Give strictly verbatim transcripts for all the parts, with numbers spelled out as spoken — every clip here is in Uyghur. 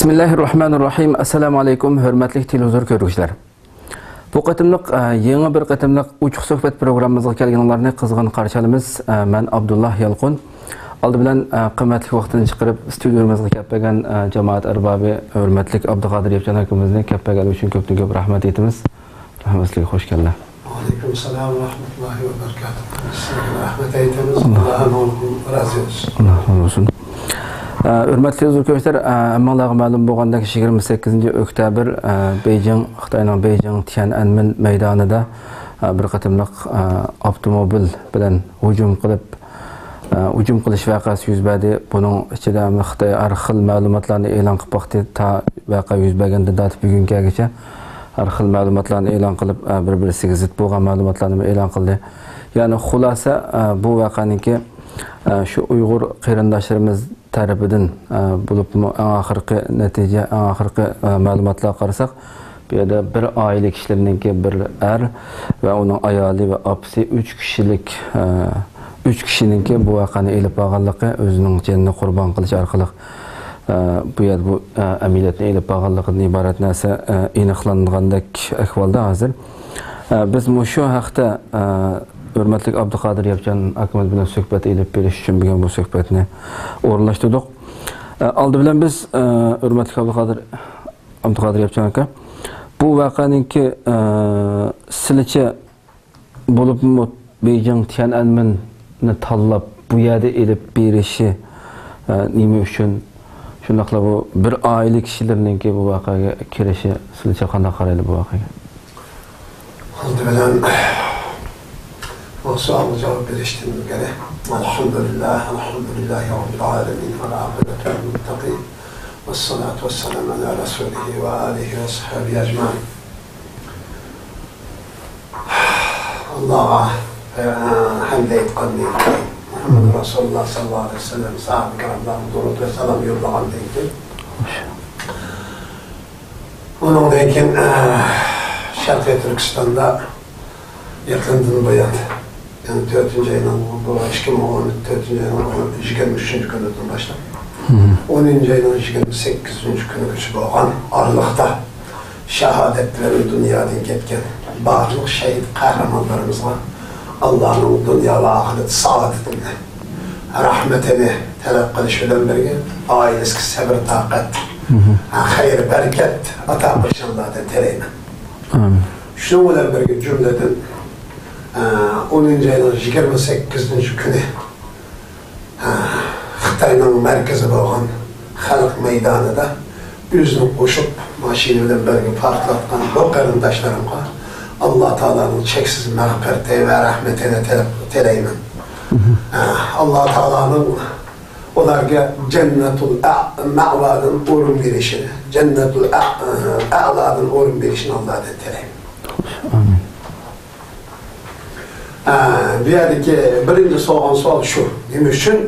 بىسمىللاھىررەھمانىررەھىم. ئەسسالامۇ ئەلەيكۇم، ھۆرمەتلىك تېلېۋىزور كۆرگۈچىلەر. بۇ قېتىملىق، ئە، يېڭى بىر قېتىملىق ئوچۇق سۆھبەت پروگراممىمىزغا كەلگىنىڭلارنى قىزغىن قارشى ئالىمىز. ئە، مەن ئابدۇللا يالقۇن. ئالدى بىلەن، ئە، قىممەتلىك ۋاقتىنى چىقىرىپ، ستۇدىيىمىزغا كەپ بەرگەن، ئە، جامائەت ئەربابى، ھۆرمەتلىك ئابدۇقادىر ياپچان ئاكىمىزنى كەپ بەرگەنلىكى ئۈچۈن كۆپتىن كۆپ رەھمەت ئېيتىمىز. رەھمەت سىزگە، خوش كەلدى. ۋەئەلەيكۇم سالام ۋە رەھمەتۇللاھى ۋە بەرىكاتۇھ. سىزگە رەھمەت ئېيتىمىز. ئاللا. ئاللا ھەممىڭلاردىن رازى بولسۇن. ئاللا رازى بولسۇن. ئە، ھۆرمەتلىك تېلېۋىزور كۆرگۈچىلەر، ئە، ھەممىڭلارغا مەلۇم بولغاندەك، يىگىرمە سەككىزىنچى ئۆكتەبىر، ئە، بېيجىڭ، خىتاينىڭ بېيجىڭ تيەنئەنمېن مەيدانىدا، ئە، بىر قېتىملىق، ئە، ئاپتوموبىل بىلەن ھۇجۇم قىلىپ، ئە، ھۇجۇم قىلىش ۋەقەسى يۈز بەردى. بۇنىڭ ئىچىدە خىتاي ھەر خىل مەلۇماتلارنى ئېلان قىلىپ باقتى. تا ۋەقە يۈز بەرگەندىن تارتىپ بۈگۈنگە كەلگۈچە ھەر خىل مەلۇماتلارنى ئېلان قىلىپ، ئە، بىر-بىرسىگە زىت بولغان مەلۇماتلارنىمۇ ئېلان قىلدى. يەنى خۇلاسە، ئە، بۇ ۋەقەنىڭكى، ئە، شۇ ئۇيغۇر قېرىنداشلىرىمىز تەرىپىدىن، ئە، بولۇپمۇ ئەڭ ئاخىرقى نەتىجە، ئەڭ ئاخىرقى، ئە، مەلۇماتلارغا قارىساق، بۇ يەردە بىر ئائىلە كىشىلىرىنىڭكى، بىر ئەر ۋە ئۇنىڭ ئايالى ۋە ئاپىسى، ئۈچ كىشىلىك، ئە، ئۈچ كىشىنىڭكى بۇ ۋەقەنى ئېلىپ بارغانلىقى، ئۆزىنىڭ جېنىنى قۇربان قىلىش ئارقىلىق، ئە، بۇ يەردە بۇ، ئە، ئەمەلىيەتنى ئېلىپ بارغانلىقىدىن ئىبارەت نەرسە، ئە، ئېنىقلانغاندەك ئەھۋالدا ھازىر. ئە، بىز مۇشۇ ھەقتە، ئە، ھۆرمەتلىك ئابدۇقادىر ياپچان ئاكىمىز بىلەن سۆھبەت ئېلىپ بېرىش ئۈچۈن بۈگۈن بۇ سۆھبەتنى ئورۇنلاشتۇردۇق. ئە، ئالدى بىلەن بىز، ئە، ھۆرمەتلىك ئابدۇقادىر، ئابدۇقادىر ياپچان ئاكا، بۇ ۋەقەنىڭكى، ئە، سىلىچە بولۇپمۇ بېيجىڭ تيەنئەنمېننى تاللاپ، بۇ يەردە ئېلىپ بېرىشى، ئە، نېمە ئۈچۈن؟ شۇنداقلا بۇ بىر ئائىلە كىشىلىرىنىڭكى بۇ ۋەقەگە كىرىشى، سىلىچە قانداق قارايدۇ بۇ ۋەقەگە؟ ئالدى بىلەن بۇ سوئالغا جاۋاب بېرىشتىن ئىلگىرى، ئەلھەمدۇلىللاھ، ئەلھەمدۇلىللاھى رەببىل ئالەمىن، ۋەل ئاقىبەتۇ لىل مۇتتەقىن، ۋەسسالاتۇ ۋەسسالامۇ ئەلا رەسۇلىھى ۋە ئالىھى ۋە سەھبىھى ئەجمەئىن. ئاللاغا، ئە، ھەمدە ئېيتقاندىن كېيىن، مۇھەممەد رەسۇلۇللاھ سەللەللاھۇ ئەلەيھى ۋەسەللەم ساھابە كىراملارغا دۇرۇد ۋە سالام يوللىغاندىن كېيىن، ئۇنىڭدىن كېيىن، ئە، شەرقىي تۈركىستاندا يېقىندىن بۇيان، يەنى تۆتىنچى ئاينىڭ، بۇ ئىككى مىڭ ئون تۆتىنچى ئاينىڭ يىگىرمە ئۈچىنچى كۈنىدىن باشلاپ، ئونىنچى ئاينىڭ يىگىرمە سەككىزىنچى كۈنىگىچە بولغان ئارىلىقتا شاھادەتلىرى دۇنيادىن كەتكەن بارلىق شەھىت قەھرىمانلىرىمىزغا ئاللانىڭ دۇنيا ۋە ئاخىرەت سائادىتىنى، رەھمىتىنى تەلەپ قىلىش بىلەن بىرگە، ئائىلىسىگە سەبىر تاقەت، خەير بەرىكەت ئاتا قىلىشىڭلاردىن تىلەيمەن. ئامىن. شۇنىڭ بىلەن بىرگە، جۈملىدىن، ئە، ئونىنچى ئاينىڭ يىگىرمە سەككىزىنچى كۈنى، ئە، خىتاينىڭ مەركىزى بولغان خەلق مەيدانىدا ئۆزىنى قوشۇپ، ماشىنا بىلەن بىرگە پارتلاتقان بۇ قېرىنداشلىرىمغا ئاللا تائالانىڭ چەكسىز مەغپىرىتى ۋە رەھمىتىنى تىلەپ، تىلەيمەن. ئە، ئاللا تائالانىڭ ئۇلارغا جەننەتۇل ئە-، مەئۋادىن ئورۇن بېرىشىنى، جەننەتۇل ئە-، ئەلادىن ئورۇن بېرىشىنى ئاللادىن تىلەيمەن. ئامىن. ئە، بۇ يەردىكى بىرىنچى سورىغان سوئال شۇ. نېمە ئۈچۈن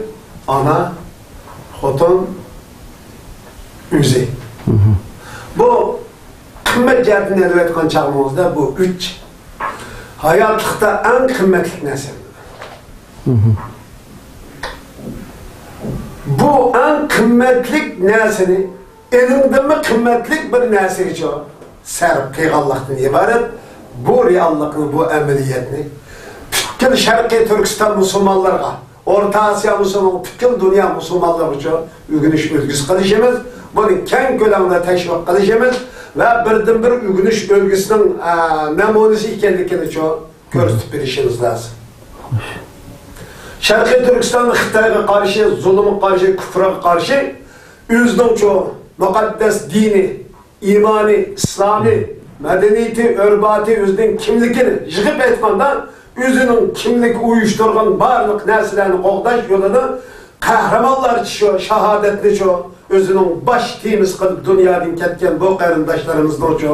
ئانا، خوتۇن، ئۆزى؟ بۇ قىممەت جەھەتتىن ئېلىۋېتىۋاتقان چاغىمىزدا بۇ ئۈچ ھاياتلىقتا ئەڭ قىممەتلىك نەرسە. بۇ ئەڭ قىممەتلىك نەرسىنى ئېنىڭدىنمۇ قىممەتلىك بىر نەرسىگىچە سەرپ قىلغانلىقتىن ئىبارەت بۇ رېئاللىقنى، بۇ ئەمەلىيەتنى پۈتكۈل شەرقىي تۈركىستان مۇسۇلمانلىرىغا، ئورتا ئاسىيا مۇسۇلمان، پۈتكۈل دۇنيا مۇسۇلمانلىرىغىچە ئۆگىنىش ئۈلگىسى قىلىشىمىز، بۇنى كەڭ كۆلەمدە تەشۋىق قىلىشىمىز ۋە بىردىنبىر ئۆگىنىش ئۈلگىسىنىڭ، ئە، نەمۇنىسى ئىكەنلىكىنىچۇ كۆرسىتىپ بېرىشىمىز لازىم. شەرقىي تۈركىستاندا خىتايغا قارشى، زۇلۇمغا قارشى، كۇفرغا قارشى ئۆزىنىڭچۇ مۇقەددەس دىنى، ئىمانى، ئىسلامى، مەدەنىيىتى، ئۆرپ-ئادىتى، ئۆزىنىڭ كىملىكىنى يىغىپ ئېيتقاندا، ئۆزىنىڭ كىملىكى ئۇيۇشتۇرغان بارلىق نەرسىلەرنى قوغداش يولىدا قەھرىمانلارچە شۇ شاھادەتنى شۇ ئۆزىنىڭ باش تېمىسى قىلىپ دۇنيادىن كەتكەن بۇ قېرىنداشلىرىمىزنىڭچۇ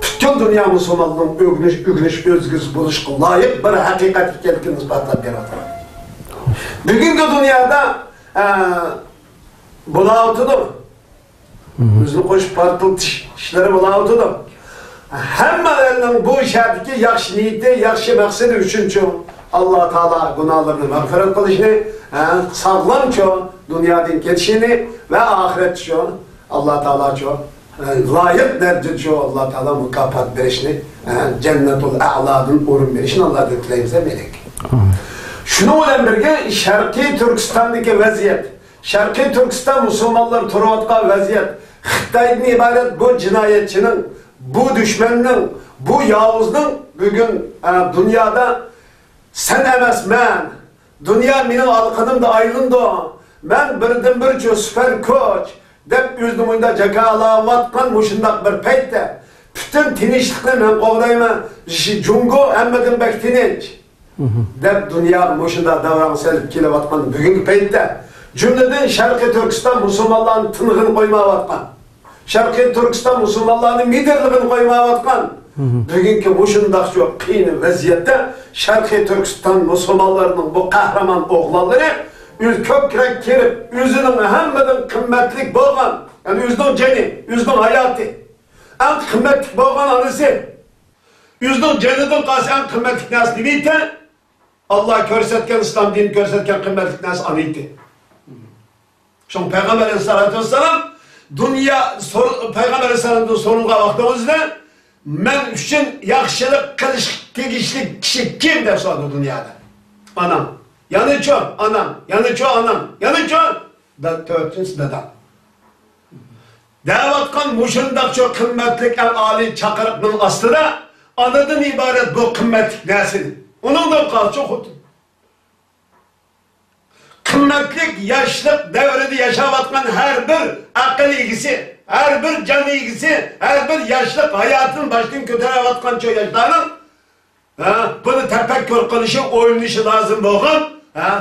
پۈتكۈل دۇنيا مۇسۇلمانلىرىنىڭ ئۆگىنىش، ئۆگىنىش ئۆلگىسى بولۇشقا لايىق بىر ھەقىقەت ئىكەنلىكىنى ئىسپاتلاپ بېرىۋاتىدۇ. بۈگۈنكى دۇنيادا، ئە، بولاۋاتىدۇ. ئۆزىنى قوشۇپ پارتلىتىش ئىشلىرى بولاۋاتىدۇ. ھەممىلەرنىڭ بۇ شەھەردىكى ياخشى نىيىتى، ياخشى مەقسىتى ئۈچۈنچۇ، ئاللا تائالا گۇناھلىرىنى مەغپىرەت قىلىشىنى، ھە، ساغلامچۇ دۇنيادىن كېتىشىنى ۋە ئاخىرەتتىچۇ ئاللا تائالا شۇ، ئە، لايىق دەرىجىدە شۇ ئاللا تائالا مۇكاپات بېرىشنى، ئە، جەننەتۇل ئەئلادىن ئورۇن بېرىشنى ئاللادىن تىلەيمىز، ھەممەيلەنگە. ئامىن. شۇنىڭ بىلەن بىرگە، شەرقىي تۈركىستاندىكى ۋەزىيەت، شەرقىي تۈركىستان مۇسۇلمانلىرى تۇرۇۋاتقان ۋەزىيەت، خىتايدىن ئىبارەت بۇ جىنايەتچىنىڭ، بۇ دۈشمەننىڭ، بۇ ياۋۇزنىڭ بۈگۈن، ئە، دۇنيادا «سەن ئەمەس، مەن. دۇنيا مېنىڭ ئارقىدىمدا ئايلىنىدۇ. مەن بىردىنبىر شۇ سۈپەر كۈچ» دەپ ئۆزىنى مۇنداق جاكارلاۋاتقان مۇشۇنداق بىر پەيتتە، پۈتۈن تىنچلىقنى مەن قوغدايمەن، شى-، جۇڭگو ھەممىدىن بەك تىنچ دەپ دۇنياغا مۇشۇنداق داۋراڭ سېلىپ كېلىۋاتقان بۈگۈنكى پەيتتە، جۈملىدىن شەرقىي تۈركىستان مۇسۇلمانلارنىڭ تىنىغىنى قويمايۋاتقان، شەرقىي تۈركىستان مۇسۇلمانلارنىڭ مىدىرلىقىنى قويمايۋاتقان، بۈگۈنكى مۇشۇنداق شۇ قىيىن ۋەزىيەتتە شەرقىي تۈركىستان مۇسۇلمانلىرىنىڭ بۇ قەھرىمان ئوغلانلىرى ئۆز كۆكرەك كېرىپ، ئۆزىنىڭ ھەممىدىن قىممەتلىك بولغان، يەنى ئۆزىنىڭ جېنى، ئۆزىنىڭ ھاياتى، ئەڭ قىممەتلىك بولغان ئانىسى، ئۆزىنىڭ جېنىدىن قالسا ئەڭ قىممەتلىك نەرسە نېمە ئىكەن؟ ئاللا كۆرسەتكەن، ئىسلام دىنى كۆرسەتكەن قىممەتلىك نەرسە ئانا ئىدى. شۇڭا پەيغەمبەر ئەلەيھىسسالاتۇ ۋەسسالام دۇنيا سور-، پەيغەمبەر ئەلەيھىسسالامدىن سورىغان ۋاقتىمىزدا، «مەن ئۈچۈن ياخشىلىق قىلىشقا تېگىشلىك كىشى كىم؟» دەپ سورىدى دۇنيادا. ئانام. يەنىچۇ؟ ئانام. يەنىچۇ؟ ئانام. يەنىچۇ؟ دا-، تۆتىنچىسى دادام. دەۋاتقان مۇشۇنداق شۇ قىممەتلىك ئەڭ ئالىي چاقىرىقنىڭ ئاستىدا ئانىدىن ئىبارەت بۇ قىممەتلىك نەرسىنى، ئۇنىڭدىن قالسىچۇ خوتۇن. قىممەتلىك ياشلىق دەۋرىدە ياشاۋاتقان ھەر بىر ئەقىل ئىگىسى، ھەر بىر جان ئىگىسى، ھەر بىر ياشلىق ھاياتىنى باشتىن كۆتۈرۈۋاتقان شۇ ياشلارنىڭ ھە، بۇنى تەپەككۇر قىلىشى، ئويلىنىشى لازىم بولغان، ھە،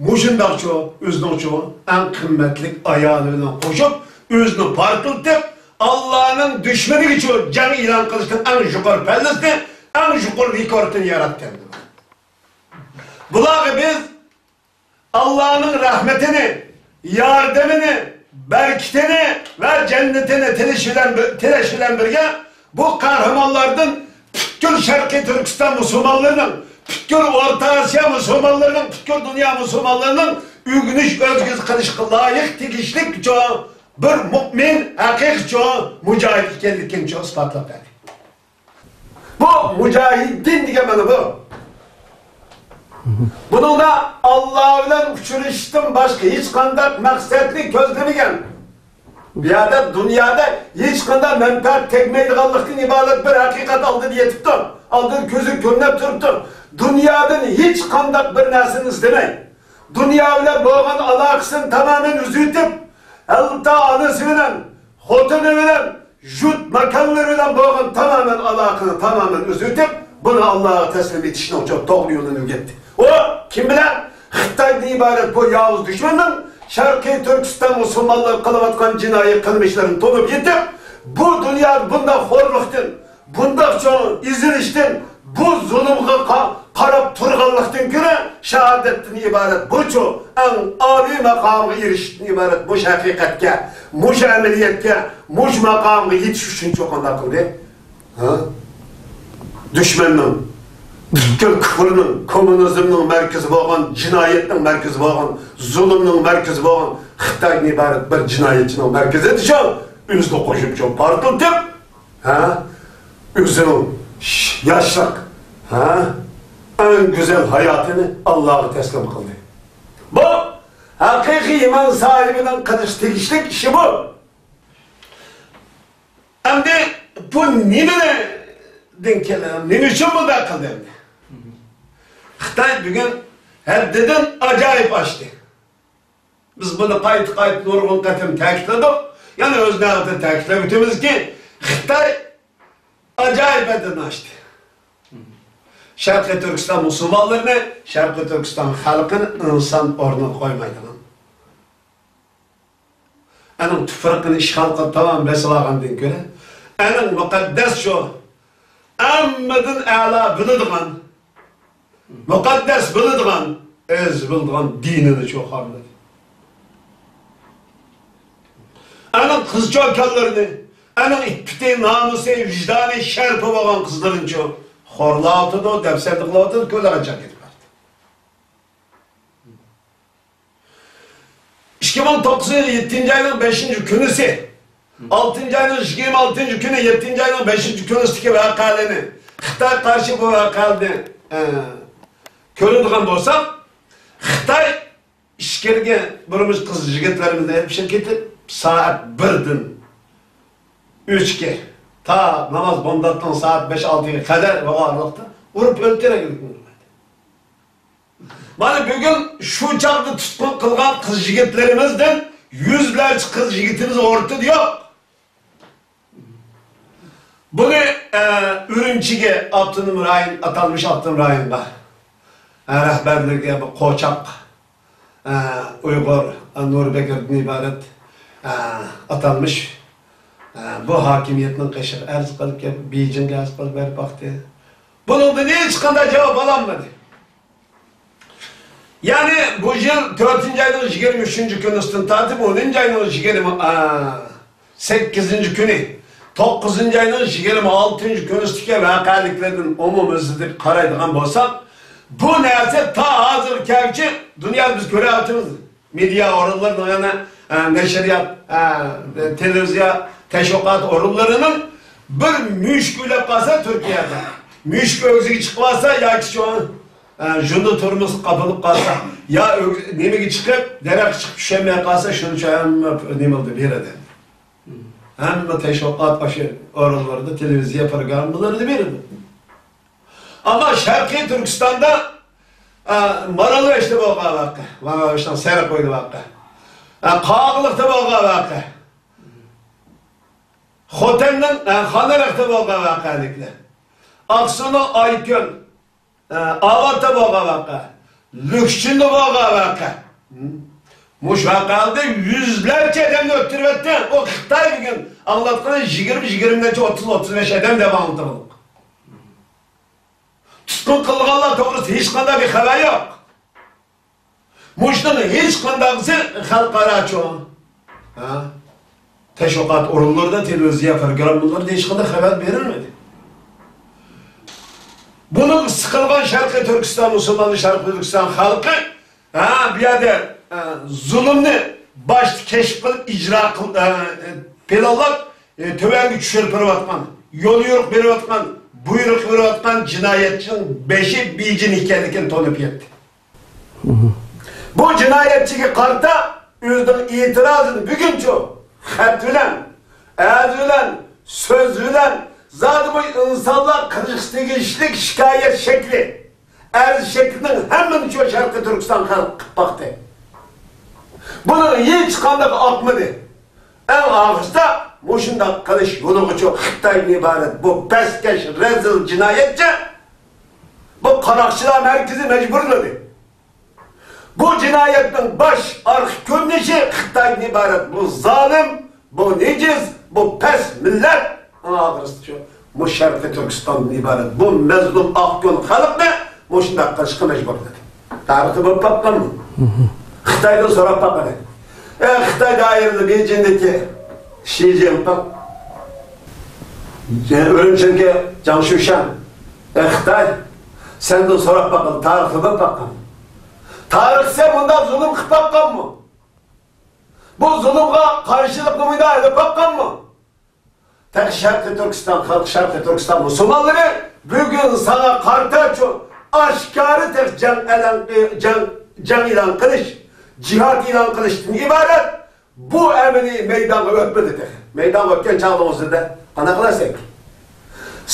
مۇشۇنداقچۇ، ئۆزىنىڭچۇ ئەڭ قىممەتلىك ئايالى بىلەن قوشۇپ، ئۆزىنى پارتلىتىپ، ئاللانىڭ دۈشمىنىگىچۇ جەڭ ئېلان قىلىشنىڭ ئەڭ يۇقىرى پەللىسىنى، ئەڭ يۇقىرى رېكورتىنى ياراتقان. بۇلارغا بىز ئاللانىڭ رەھمىتىنى، ياردىمىنى، بەرىكىتىنى ۋە جەننىتىنى تىلىش بىلەن، تىلەش بىلەن بىرگە، بۇ قەھرىمانلاردىن پۈتكۈل شەرقىي تۈركىستان مۇسۇلمانلىرىنىڭ، پۈتكۈل ئورتا ئاسىيا مۇسۇلمانلىرىنىڭ، پۈتكۈل دۇنيا مۇسۇلمانلىرىنىڭ ئۆگىنىش، ئۆتكۈزۈش قىلىشقا لايىق، تېگىشلىك چوڭ بىر مۇئمىن، ھەقىقىي چوڭ مۇجاھىد ئىكەنلىكىنى چوڭ ئىسپاتلاپ بەردى. بۇ مۇجاھىدىن دېگەن مانا بۇ. بۇنىڭدا ئاللا بىلەن ئۇچرىشىشتىن باشقا ھېچقانداق مەقسەتنى كۆزلىمىگەن. بۇ يەردە دۇنيادا ھېچقانداق مەنپەئەت تەگمەيدىغانلىقتىن ئىبارەت بىر ھەقىقەت ئالدىدا يېتىپتۇ. ئالدىدا كۆزى كۆرۈنۈپ تۇرۇپتۇ. دۇنيادىن ھېچقانداق بىر نەرسىنى ئىزدىمەي. دۇنيا بىلەن بولغان ئالاقىسىنى تامامەن ئۈزۈۋېتىپ، ھەتتا ئانىسى بىلەن، خوتۇنى بىلەن، يۇرت ماكانلىرى بىلەن بولغان تامامەن ئالاقىنى تامامەن ئۈزۈۋېتىپ، بۇنى ئاللاغا تەسلىم ئېتىشنىڭ چوڭ توغرا يولىنى ئۆگەتتى. ئۇ كىم بىلەن؟ خىتايدىن ئىبارەت بۇ ياۋۇز دۈشمەننىڭ شەرقىي تۈركىستان مۇسۇلمانلىرى قىلىۋاتقان جىنايى قىلمىشلىرىنى تونۇپ يېتىپ، بۇ دۇنيادا بۇنداق خورلۇقتىن، بۇنداق چوڭ ئېزىلىشتىن، بۇ زۇلۇمغا قا-، قاراپ تۇرغانلىقتىن كۆرە، شاھادەتتىن ئىبارەت بۇچۇ، ئەڭ ئالىي ماقامغا ئېرىشىشتىن ئىبارەت مۇشۇ ھەقىقەتكە، مۇشۇ ئەمەلىيەتكە، مۇشۇ ماقامغا يېتىش ئۈچۈنچۇ قانداق قىلدى؟ ھە؟ دۈشمەننىڭ، پۈتكۈل كۇفرنىڭ، كوممۇنىزمنىڭ مەركىزى بولغان، جىنايەتنىڭ مەركىزى بولغان، زۇلۇمنىڭ مەركىزى بولغان خىتايدىن ئىبارەت بىر جىنايەتچىنىڭ مەركىزىدە شۇ ئۆزىنى قوشۇپ، شۇ پارتلىتىپ، ھە؟ ئۆزىنىڭ ياشلىق، ھە؟ ئەڭ گۈزەل ھاياتىنى ئاللاغا تەسلىم قىلدى. بۇ ھەقىقىي ئىمان ساھىبىنىڭ قىلىش تېگىشلىك ئىشى بۇ. ئەمدى بۇ نېمىدىن كېلىدۇ؟ نېمە ئۈچۈن بۇنداق قىلدى ئەمدى؟ خىتاي بۈگۈن ھەددىدىن ئاجايىپ ئاشتى. بىز بۇنى قايتا-قايتا نۇرغۇن قېتىم تەكىتلىدۇق. يەنە ئۆز نۆۋىتىدە تەكىتلەپ ئۆتىمىزكى، خىتاي ئاجايىپ ھەددىدىن ئاشتى. شەرقىي تۈركىستان مۇسۇلمانلىرىنى، شەرقىي تۈركىستان خەلقىنى ئىنسان ئورنىغا قويمايدىغان، ئەنىڭ تۇپرىقىنى ئىشغال قىلىپ تامام بېسىۋالغاندىن كۆرە، ئەنىڭ مۇقەددەس شۇ ھەممىدىن ئەلا بىلىدىغان، مۇقەددەس بىلىدىغان، ئەزىز بىلىدىغان دىنىنىچۇ خارلىدى. ئەنىڭ قىز-چوكانلىرىنى، ئەنىڭ ئىپپىتى، نامۇسى، ۋىجدانى، شەرىپى بولغان قىزلىرىنىچۇ خورلاۋاتىدۇ، دەپسەندە قىلىۋاتىدۇ، كۆلىغا چىقىپ كېتىپ بەردى. ئىككى مىڭ توققۇزىنچى يىل يەتتىنچى ئاينىڭ بەشىنچى كۈنىسى ئالتىنچى ئاينىڭ يىگىرمە ئالتىنچى كۈنى، يەتتىنچى ئاينىڭ بەشىنچى كۈنىسىدىكى ۋەقەلەرنى، خىتايغا قارشى بۇ ۋەقەلەرنى، ئە، كۆرىدىغان بولساق، خىتاي ئىچكىرىگە بۇرمىش قىز يىگىتلىرىمىزنى ئېلىپ چىقىپ كېتىپ، سائەت بىردىن ئۈچكە، تا ناماز بومداتنىڭ سائەت بەش ئالتىغا قەدەر بۇ ئارىلىقتا ئۇرۇپ ئۆلتۈرەلىگەن. مانا بۈگۈن شۇ چاغدا تۇتقۇن قىلغان قىز يىگىتلىرىمىزدىن يۈزلەرچە قىز يىگىتىمىز ئورتىدا يوق. بۇنى، ئە، ئۈرۈمچىگە ئاپتونوم رايون، ئاتالمىش ئاپتونوم رايونغا، ئە، رەھبەرلىكى بۇ قوچاق، ئە، ئۇيغۇر، ئە، نۇربەكردىن ئىبارەت، ئە، ئاتالمىش، ئە، بۇ ھاكىمىيەتنىڭ قېشىغا ئەرز قىلىپ كېلىپ، بېيجىڭغا ئەرز قىلىپ بېرىپ باقتى. بۇنىڭدىن ھېچقانداق جاۋاب ئالالمىدى. يەنى بۇ يىل تۆتىنچى ئاينىڭ يىگىرمە ئۈچىنچى كۈنىسىدىن تارتىپ ئونىنچى ئاينىڭ يىگىرمە، ئا، سەككىزىنچى كۈنى، توققۇزىنچى ئاينىڭ يىگىرمە ئالتىنچى كۈنىسىدىكى ۋەقەلىكلەردىن ئومۇميۈزلۈك قارايدىغان بولساق، بۇ نەرسە تا ھازىرغىچە دۇنيادا بىز كۆرۈۋاتىمىز. مېدىيا ئورۇنلىرىنىڭ، يەنە، ئە، نەشرىيات، ئە، تېلېۋىزىيە، تەشۋىقات ئورۇنلىرىنىڭ بىر مۈشۈك ئۆلۈپ قالسا تۈركىيەدە، مۈشۈك ئۆگزىگە چىقىپ قالسا ياكى شۇ، ئە، ژۇندى تۈرمىسىگە قاپىلىپ قالسا، يا ئۆگ-، نېمىگە چىقىپ، دەرەخكە چىقىپ چۈشەلمەي قالسا، شۇنى شۇ ھەممە نېمە بولدى، بېرىدۇ. ھەممە تەشۋىقات ئاشۇ ئورۇنلىرىدا، تېلېۋىزىيە پروگراممىلىرىدا بېرىدۇ. ئەمما شەرقىي تۈركىستاندا، ئە، مارالبېشىدا بولغان ۋەقە، مارالبېشىنىڭ سېرىق ئۆيىدە ۋەقە، ئە، قاغىلىقتا بولغان ۋەقە، خوتەننىڭ، ئە، خانئېرىقتا بولغان ۋەقەلىكلەر، ئاقسۇنىڭ ئايكۆل، ئە، ئاۋاتتا بولغان ۋەقە، لۈكچىندا بولغان ۋەقە. مۇشۇ ۋەقەلەردە يۈزلەرچە ئادەمنى ئۆلتۈرۈۋەتتى. ئۇ خىتاي بۈگۈن ئاڭلاتقىنى يىگىرمە، يىگىرمە نەچچە، ئوتتۇز، ئوتتۇز بەش ئادەم دەپ ئاڭلىتىۋاتىدۇ. تۇتقۇن قىلغانلار توغرىسىدا ھېچقانداق بىر خەۋەر يوق. مۇشۇنىڭ ھېچقانداقسى خەلقئاراچۇ، ھە؟ تەشۋىقات ئورۇنلىرىدا، تېلېۋىزىيە پروگراممىلىرىدا ھېچقانداق خەۋەر بېرىلمىدى. بۇنىڭغا سىقىلغان شەرقىي تۈركىستان مۇسۇلمانلىرى، شەرقىي تۈركىستان خەلقى، ھە، بۇ يەردە، ئە، زۇلۇمنى باشتا كەشىپ قىلىپ، ئىجرا قىل-، ئە، پىلانلاپ، ئى، تۆۋەنگە چۈشۈرۈپ بېرىۋاتقان، يوليورۇق بېرىۋاتقان، بۇيرۇق بېرىۋاتقان جىنايەتچىنىڭ بېشى بېيجىڭ ئىكەنلىكىنى تونۇپ يەتتى. بۇ جىنايەتچىگە قارىتا ئۆزىنىڭ ئېتىرازىنى بۈگۈنچۇ خەت بىلەن، ئەز بىلەن، سۆز بىلەن، زادى بۇ ئىنسانلار قىلىشقا تېگىشلىك شىكايەت شەكلى، ئەرز شەكلىنىڭ ھەممىنى شۇ شەرقىي تۈركىستان خەلقى قىلىپ باقتى. بۇنىڭ ھېچقانداق ئاقمىدى. ئەڭ ئاخىرىدا مۇشۇنداق قىلىش يولىغىچۇ خىتايدىن ئىبارەت بۇ پەسكەش، رەزىل جىنايەتچى بۇ قاراقچىلار مەركىزى مەجبۇرلىدى. بۇ جىنايەتنىڭ باش ئارقا كۆرۈنۈشى خىتايدىن ئىبارەت بۇ زالىم، بۇ نىجىس، بۇ پەس مىللەت. ئەڭ ئاخىرىسى شۇ، بۇ شەرقىي تۈركىستاندىن ئىبارەت بۇ مەزلۇم ئاقكۆڭۈل خەلقنى مۇشۇنداق قىلىشقا مەجبۇرلىدى. تارىختا بولۇپ باققانمۇ؟ خىتايدىن سوراپ باققىلى. ئە، خىتاي دائىرىلىرى بېيجىڭدىكى شى جىنپىڭ، ئۈرۈمچىدىكى جاڭ شۇشەن، ئە، خىتاي، سەندىن سوراپ باققىلى، تارىختا بولۇپ باققانمۇ؟ تارىختا سەن بۇنداق زۇلۇم قىلىپ باققانمۇ؟ بۇ زۇلۇمغا قارشىلىقنى مۇنداق ئېلىپ باققانمۇ؟ تېخى شەرقىي تۈركىستان خەلقى، شەرقىي تۈركىستان مۇسۇلمانلىرى بۈگۈن ساڭا قارىتا شۇ ئاشكارا تېخى جەڭ ئېلان، جەڭ، جەڭ ئېلان قىلىش، جىھاد ئېلان قىلىشتىن ئىبارەت بۇ ئەمەلىي مەيدانغا ئۆتمىدى تېخى. مەيدانغا ئۆتكەن چاغدا ئۆزىدە قانداق قىلارسەن؟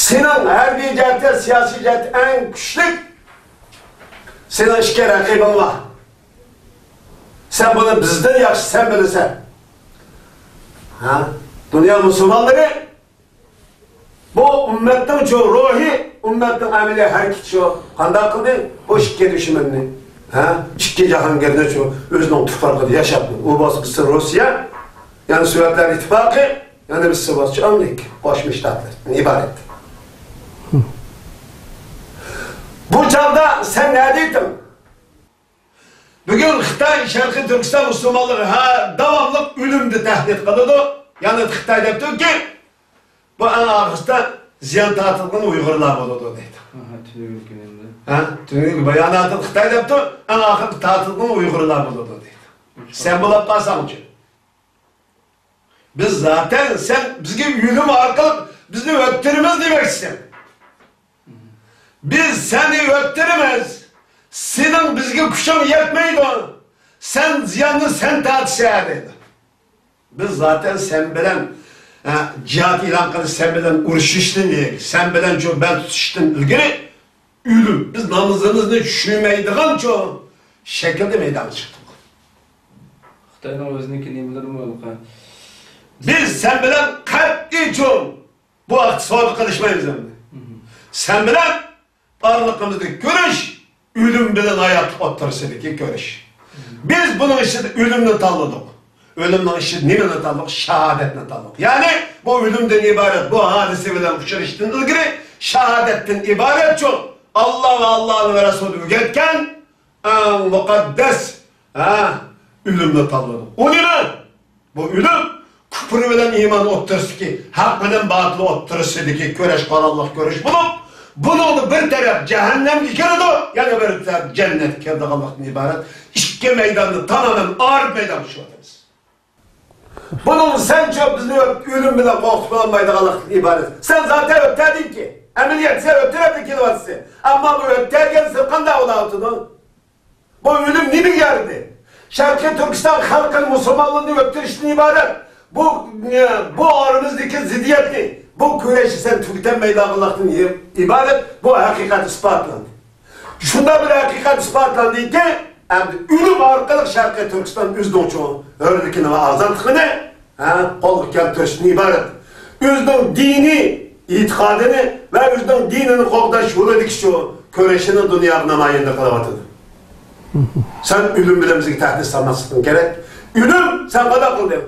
سېنىڭ ھەربىي جەھەتتە، سىياسىي جەھەتتە ئەڭ كۈچلۈك سېنىڭ ئىككى رەقىبىڭ بار. سەن بۇنى بىزدىن ياخشى سەن بىلىسەن. ھە؟ دۇنيا مۇسۇلمانلىرى بۇ ئۈممەتنىڭ شۇ روھى، ئۈممەتنىڭ ئەمەلىي ھەرىكىتى شۇ. قانداق قىلدى؟ بۇ ئىككى دۈشمەننى، ھە؟ ئىككى جاھانگىرنى شۇ ئۆزىنىڭ تۇپرىقىدا ياشاتتى. ئۇ بولسا بىرسى روسىيە، يەنى سوۋېتلار ئىتتىپاقى، يەنە بىرسى بولسا شۇ ئامېرىكا قوشما شتاتلىرىدىن ئىبارەت. بۇ چاغدا سەن نەدە ئىدىڭ؟ بۈگۈن خىتاي شەرقىي تۈركىستان مۇسۇلمانلىرى ھە، داۋاملىق ئۆلۈمدە تەھدىت قىلىدۇ. يەنى خىتاي دەپتۇكى، بۇ ئەڭ ئاخىرسىدا زىيان تارتىدىغىنى ئۇيغۇرلار بولىدۇ دەيدۇ. ئاھا، تۈنۈگۈنكى نېمىدە؟ ھە؟ تۈنۈگۈنكى باياناتىدا خىتاي دەپتۇ، ئەڭ ئاخىرىدا تارتىدىغىنى ئۇيغۇرلار بولىدۇ دەيدۇ. سەن بولاپ قالساڭچۇ؟ بىز زاتەن سەن بىزگە ئۆلۈم ئارقىلىق بىزنى ئۆلتۈرىمىز دېمەكچىسەن. بىز سەننى ئۆلتۈرىمىز. سېنىڭ بىزگە كۈچۈڭ يەتمەيدۇ. سەن زىياننى سەن تارتىسەن دەيدۇ. بىز زاتەن سەن بىلەن، ھە، جىھاد ئېلان قىلىش، سەن بىلەن ئۇرۇشۇشتىن، سەن بىلەن چۇ بەل تۇتۇشتىن ئىلگىرى ئۆلۈم. بىز نامىزىمىزنى چۈشۈرمەيدىغان چۇ شەكىلدە مەيدانغا چىقتۇق. خىتاينىڭ ئۆزىنىڭكى نېمىلىرىمۇ ھېلىقى. بىز سەن بىلەن قەتئىي چۇ بۇ ھەقتە سودا قىلىشمايمىز ئەمدى. سەن بىلەن ئارىلىقىمىزدىكى كۈرەش ئۆلۈم بىلەن ھاياتلىق ئوتتۇرىسىدىكى كۈرەش. بىز بۇنىڭ ئىچىدە ئۆلۈمنى تاللىدۇق. ئۆلۈمنىڭ ئىچىدە نېمىنى تاللىدۇق؟ شاھادەتنى تاللىدۇق. يەنى بۇ ئۆلۈمدىن ئىبارەت، بۇ ھادىسە بىلەن ئۇچرىشىشتىن ئىلگىرى شاھادەتتىن ئىبارەت چۇ ئاللا ۋە ئاللانىڭ رەسۇلى ئۆگەتكەن ئەڭ مۇقەددەس، ھە، ئۆلۈمنى تاللىدۇق. ئۇ نېمە؟ بۇ ئۆلۈم كۇپۇر بىلەن ئىمان ئوتتۇرىسىدىكى، ھەق بىلەن باتىل ئوتتۇرىسىدىكى كۈرەش، قارانلىق كۈرەش بولۇپ، بۇنىڭدا بىر تەرەپ جەھەننەمگە كىرىدۇ، يەنە بىر تەرەپ جەننەتكە كىرىدىغانلىقتىن ئىبارەت ئىككى مەيداننى تامامەن ئايرىپ مەيدانغا چۈشۈۋاتىمىز. بۇنىڭ سەنچۇ بىزنى ئۆلۈم بىلەن قورقۇتۇپ بولالمايدىغانلىقتىن ئىبارەت. سەن زاتەن ئۆتەدىكى، ئەمەلىيەتتە سەن ئۆتەدىكى كېلىۋاتىسەن. ئەمما بۇ ئۆتەدىكەن سەن قانداق بولۇۋاتىدۇ؟ بۇ ئۆلۈم نېمىگە يارىدى؟ شەرقىي تۈركىستان خەلقىنى، مۇسۇلمانلارنى ئۆلتۈرۈشتىن ئىبارەت. بۇ، بۇ ئارىمىزدىكى زىددىيەتنى، بۇ كۈرەشنى سەن تۈگىتەلمەيدىغانلىقتىن ئىبارەت. بۇ ھەقىقەت ئىسپاتلاندى. شۇنداق بىر ھەقىقەت ئىسپاتلاندىكى، ئەمدى ئۆلۈم ئارقىلىق شەرقىي تۈركىستان ئۆزىنىڭ چوڭ ھۆرلۈكىنى ۋە ئازادلىقىنى ھە، قولغا كەلتۈرۈشتىن ئىبارەت. ئۆزىنىڭ دىنىي ئېتىقادىنى ۋە ئۆزىنىڭ دىنىنى قوغداش يولىدىكى شۇ كۈرىشىنى دۇنياغا نامايەندە قىلىۋاتىدۇ. سەن ئۆلۈم بىلەن بىزگە تەھدىت سالماسلىقىڭ كېرەك. ئۆلۈم، سەن قانداق قىلدىڭ؟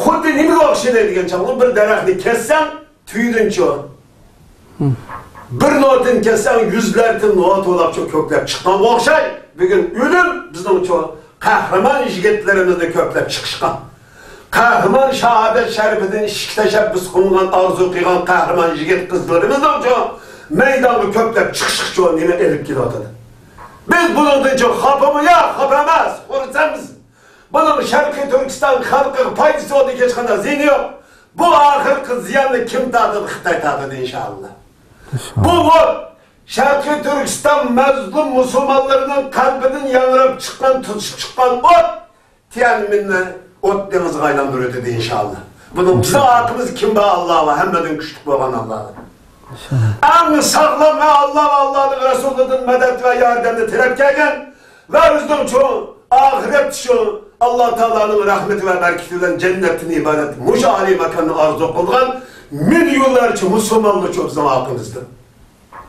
خۇددى نېمىگە ئوخشىدى دېگەن چاغدا، بىر دەرەخنى كەسسەڭ، تۈۋىدىنچۇ. بىر نوتىنى كەسسەڭ، يۈزلەرچە نوتا بولاپچۇ كۆكلەپ چىققانغا ئوخشاي، بۈگۈن ئۆلۈم بىزنىڭچۇ قەھرىمان يىگىتلىرىمىزنى كۆكلەپ چىقىشقا، قەھرىمان شاھادەت شەرىپىدىن ئىشىك تەشەببۇس قىلغان، ئارزۇ قىلغان قەھرىمان يىگىت قىزلىرىمىزنىڭچۇ مەيدانغا كۆكلەپ چىقىشىغىچۇ نېمە ئېلىپ كېلىۋاتىدۇ؟ بىز بۇنىڭدىنچۇ خاپىمۇ؟ ياق، خاپا ئەمەس، خۇرسەنمىز. بۇنىڭ شەرقىي تۈركىستان خەلقىگە پايدىسى بولىدىغان ھېچقانداق زىيىنى يوق. بۇ ئاخىرقى زىياننى كىم تارتىدۇ؟ خىتاي تارتىدۇ، ئىنشائاللا. بۇ ئوت شەرقىي تۈركىستان مەزلۇم مۇسۇلمانلىرىنىڭ قەلبىدىن ياڭراپ چىققان، تۇتۇشۇپ چىققان ئوت تيەنئەنمېننى ئوت دېڭىزىغا ئايلاندۇرۇۋېتىدۇ، ئىنشائاللا. بۇنىڭ بىزنىڭ ئارقىمىزدا كىم بار؟ ئاللا بار، ھەممىدىن كۈچلۈك بولغان ئاللا بار. ئەڭ ساغلام ۋە ئاللا ۋە ئاللانىڭ رەسۇلىدىن مەدەت ۋە ياردەمنى تىلەپ كەلگەن ۋە ئۆزىنىڭ شۇ ئاخىرەت شۇ ئاللا تائالانىڭ رەھمىتى ۋە بەرىكىتى بىلەن جەننەتتىن ئىبارەت مۇشۇ ئالىي ماكاننى ئارزۇ قىلغان مىليونلارچە مۇسۇلمانلار شۇ بىزنىڭ ئارقىمىزدا.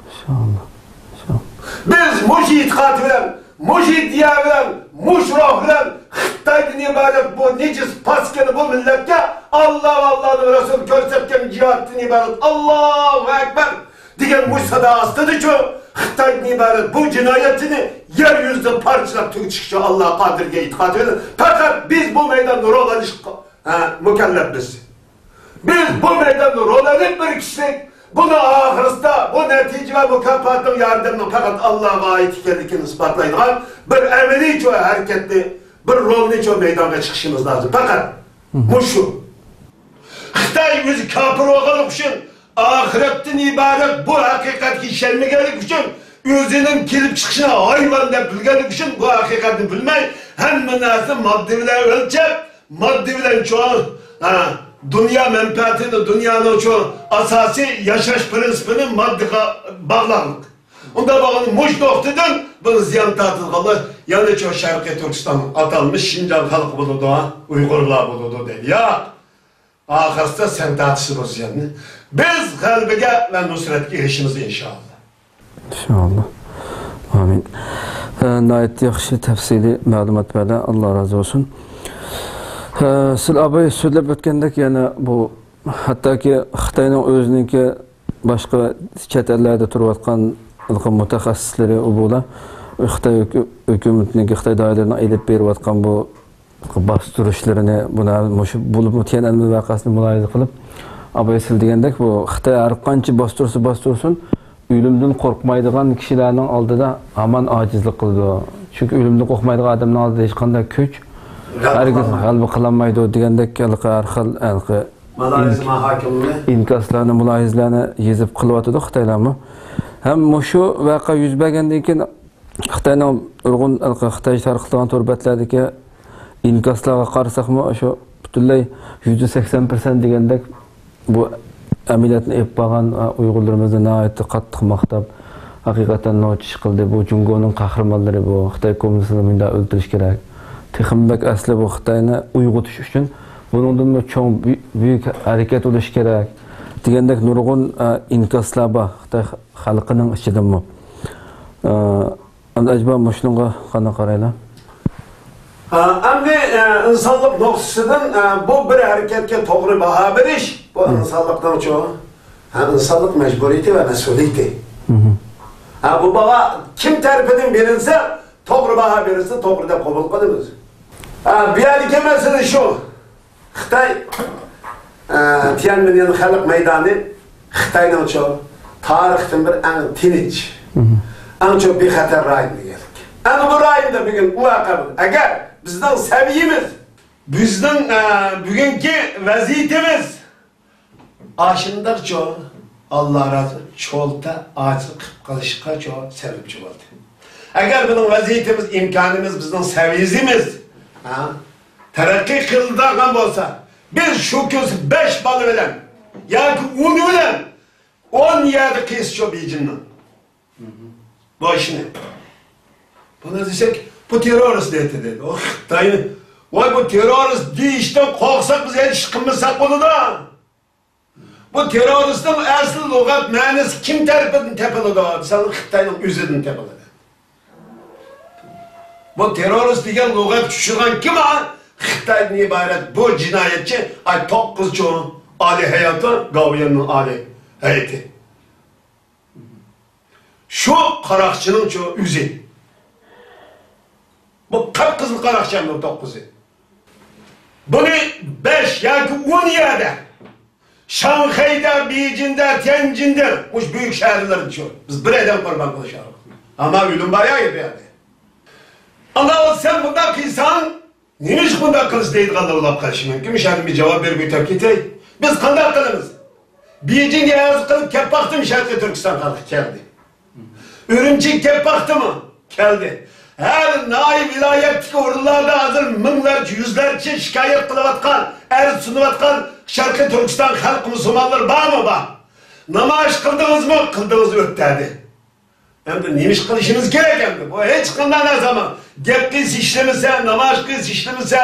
ئىنشائاللا. ئىنشائاللا. بىز مۇشۇ ئېتىقاد بىلەن، مۇشۇ ئىدىيە بىلەن، مۇشۇ روھ بىلەن خىتايدىن ئىبارەت بۇ نىجىس پاسكىنا بۇ مىللەتكە ئاللا ۋە ئاللانىڭ رەسۇلى كۆرسەتكەن جىھادتىن ئىبارەت ئاللاھۇ ئەكبەر دېگەن مۇشۇ سادا ئاستىدىچۇ خىتايدىن ئىبارەت بۇ جىنايەتچىنى يەر يۈزىدىن پارچىلاپ تۈگىتىشكىچۇ ئاللا قادىرگە ئېتىقاد بىلەن پەقەت بىز بۇ مەيداندا رول ئېلىشقا، ھە، مۇكەللەپمىز. بىز بۇ مەيداندا رول ئېلىپ بىر كىشىلىك، بۇنى ئاخىرىسىدا بۇ نەتىجە ۋە مۇكاپاتنىڭ ياردەمنىڭ پەقەت ئاللاغا ئائىت ئىكەنلىكىنى ئىسپاتلايدىغان بىر ئەمەلىي شۇ ھەرىكەتنى، بىر رولنى شۇ مەيدانغا چىقىشىمىز لازىم. پەقەت مۇشۇ. خىتاي ئۆزى كاپىر بولغانلىقى ئۈچۈن، ئاخىرەتتىن ئىبارەت بۇ ھەقىقەتكە ئىشەنمىگەنلىكى ئۈچۈن، ئۆزىنىڭ كېلىپ چىقىشىنى ھايۋان دەپ بىلگەنلىكى ئۈچۈن، بۇ ھەقىقەتنى بىلمەي، ھەممە نەرسىنى ماددا بىلەن ئۆلچەپ، ماددا بىلەن چوڭ، ھە، دۇنيا مەنپەئەتىنى، دۇنيانىڭ چوڭ ئاساسىي ياشاش پىرىنسىپىنى ماددىغا باغلاغلىق. ئۇنداق بولغاندا مۇشۇ نۇقتىدىن بۇنى زىيان تارتىدىغانلار يەنە چوڭ شەرقىي تۈركىستان ئاتالمىش شىنجاڭ خەلقى بولىدۇ، ئۇيغۇرلار بولىدۇ دەيدۇ. ياق! ئاخىرسىدا سەن تارتىسەن بۇ زىياننى. بىز غەلىبىگە ۋە نۇسرەتكە ئېرىشىمىز ئىنشائاللا. ئىنشائاللا. ئامىن. ھە، ناھايىتى ياخشى تەپسىلىي مەلۇمات بەردى. ئاللا رازى بولسۇن. ھە، سىز ئاباي سۆزلەپ ئۆتكەندەك يەنە بۇ ھەتتاكى خىتاينىڭ ئۆزىنىڭكى باشقا چەت ئەللەردە تۇرۇۋاتقان مۇتەخەسسىسلىرى ئۇ بۇلار خىتاي ھۆكۈ-، ھۆكۈمىتىنىڭكى، خىتاي دائىرىلىرىنىڭ ئېلىپ بېرىۋاتقان بۇ باستۇرۇشلىرىنى، بۇنى مۇشۇ بولۇپمۇ تيەنئەنمېن ۋەقەسىنى مۇلاھىزە قىلىپ، ئاباي سىز دېگەندەك بۇ خىتاي ھەر قانچە باستۇرسا باستۇرسۇن، ئۆلۈمدىن قورقمايدىغان كىشىلەرنىڭ ئالدىدا ھامان ئاجىزلىق قىلىدۇ. چۈنكى ئۆلۈمدىن قورقمايدىغان ئادەمنىڭ ئالدىدا ھېچقانداق كۈچ ھەرگىز غەلىبە قىلالمايدۇ دېگەندەك ھېلىقى ھەر خىل ھېلىقى مۇلاھىزە مۇھاكىمىلەر. ئىنكاسلارنى، مۇلاھىزىلەرنى يېزىپ قىلىۋاتىدۇ خىتايلارمۇ. ھەم مۇشۇ ۋەقە يۈز بەرگەندىن كېيىن خىتاينىڭ نۇرغۇن ھېلىقى خىتايچە تارقىتىلغان تور بەتلەردىكى ئىنكاسلارغا قارىساقمۇ، شۇ پۈتۈنلەي يۈزدە سەكسەن پىرسەنت دېگەندەك بۇ ئەمەلىيەتنى ئېلىپ بارغان، ئە، ئۇيغۇرلىرىمىزنى ناھايىتى قاتتىق ماختاپ، ھەقىقەتەن نوچىش قىلدى. بۇ جۇڭگونىڭ قەھرىمانلىرى، بۇ خىتاي كوممۇنىستلىرىنى مۇنداق ئۆلتۈرۈش كېرەك. تېخىمۇ بەك ئەسلى بۇ خىتاينى ئويغىتىش ئۈچۈن بۇنىڭدىنمۇ چوڭ، بۈ-، بۈيۈك ھەرىكەت بولۇشى كېرەك دېگەندەك نۇرغۇن، ئە، ئىنكاسلار بار خىتاي خەلقىنىڭ ئىچىدىمۇ. ئە، ئەمدى ئەجەبا مۇشۇنىڭغا قانداق قارايلا؟ ھا، ئەمدى، ئە، ئىنسانلىق نۇقتىسىدىن، ئە، بۇ بىر ھەرىكەتكە توغرا باھا بېرىش، بۇ ئىنسانلىقنىڭچۇ، ھا، ئىنسانلىق مەجبۇرىيىتى ۋە مەسئۇلىيىتى. ھا، بۇ باھا كىم تەرىپىدىن بېرىلسە، توغرا باھا بېرىلسە، توغرا دەپ قوبۇل قىلىمىز. ھا، بۇ يەردىكى مەسىلە شۇ. خىتاي، ئە، تيەنئەنمېن خەلق مەيدانى خىتاينىڭچۇ تارىختىن بىر ئەڭ تىنچ، ئەڭچۇ بىخەتەر رايون دېگەنلىك. ئەنە بۇ رايوندا بۈگۈن ئۇ ۋەقە بولدى. ئەگەر بىزنىڭ سەۋىيىمىز، بىزنىڭ، ئە، بۈگۈنكى ۋەزىيىتىمىز ئاشۇنداقچۇ، ئاللا رازى، چولتا ئاچىقىپ قېلىشقاچۇ سەۋەبچى بولدى. ئەگەر بىزنىڭ ۋەزىيىتىمىز، ئىمكانىمىز، بىزنىڭ سەۋىيىمىز، ھە، تەرەققىي قىلىدىغان بولسا، بىز شۇ كۈنسى بەش بالا بىلەن ياكى ئون بىلەن ئون يەردە قىلسىچۇ بېيجىڭنىڭ بۇ ئىشنى. بۇنى دېسەك، بۇ تېررورىست دەيتتى دەيدۇ. ئۇ خىتاينى، ۋاي، بۇ تېررورىست دېيىشتىن قورقساق، بىز ھېچ ئىش قىلمىساق بولىدۇ. بۇ تېررورىستنىڭ ئەسلى لۇغەت مەنىسى كىم تەرىپىدىن تېپىلىدۇ دېسەڭ، خىتاينىڭ ئۆزىدىن تېپىلىدۇ. بۇ تېررورىست دېگەن لۇغەت چۈشۈرگەن كىم؟ خىتايدىن ئىبارەت بۇ جىنايەتچى، ئاي، توققۇز چوڭ ئالىي ھەيئەتى، گاۋيۈەننىڭ ئالىي ھەيئىتى. شۇ قاراقچىنىڭچۇ ئۆزى. بۇ قىپقىزىل قاراقچى ئەمدى توققۇزى. بۇنى بەش ياكى ئون يەردە، شاڭخەيدە، بېيجىڭدە، تيەنجىندە، مۇشۇ بۈيۈك شەھەرلەردىچۇ، بىز بىر ئادەم قۇربان قىلىش ئارقىلىق. ئەمما ئۆلۈم بار يا بۇ يەردە. ئانداق بولسا سەن بۇنداق قىلساڭ، نېمە ئۈچۈن بۇنداق قىلىسىز دەيدىغانلار بولۇپ قېلىشى مۇمكىن. مۇشۇ يەردىن بىر جاۋاب بېرىپ ئۆتۈپ كېتەي. بىز قانداق قىلىمىز؟ بېيجىڭگە ئەرز قىلىپ كەپ باقتىم، شەرقىي تۈركىستان خەلقى كەلدى. ئۈرۈمچىگە كەپ باقتىمۇ؟ كەلدى. ھەر ناھىيە، ۋىلايەتتىكى ئورۇنلاردا ھازىر مىڭلارچە، يۈزلەرچە شىكايەت قىلىۋاتقان، ئەرز سۇنۇۋاتقان شەرقىي تۈركىستان خەلقى مۇسۇلمانلىرى بارمۇ؟ بار. نامايىش قىلدىڭىزمۇ؟ قىلدىڭىز، ئۆتتەردى. ئەمدى نېمە ئىش قىلىشىمىز كېرەك ئەمدى؟ بۇ ھېچقانداق نەرسە ئەمەس. گەپ قىلسا ئىشلىمىسە، نامايىش قىلسا ئىشلىمىسە،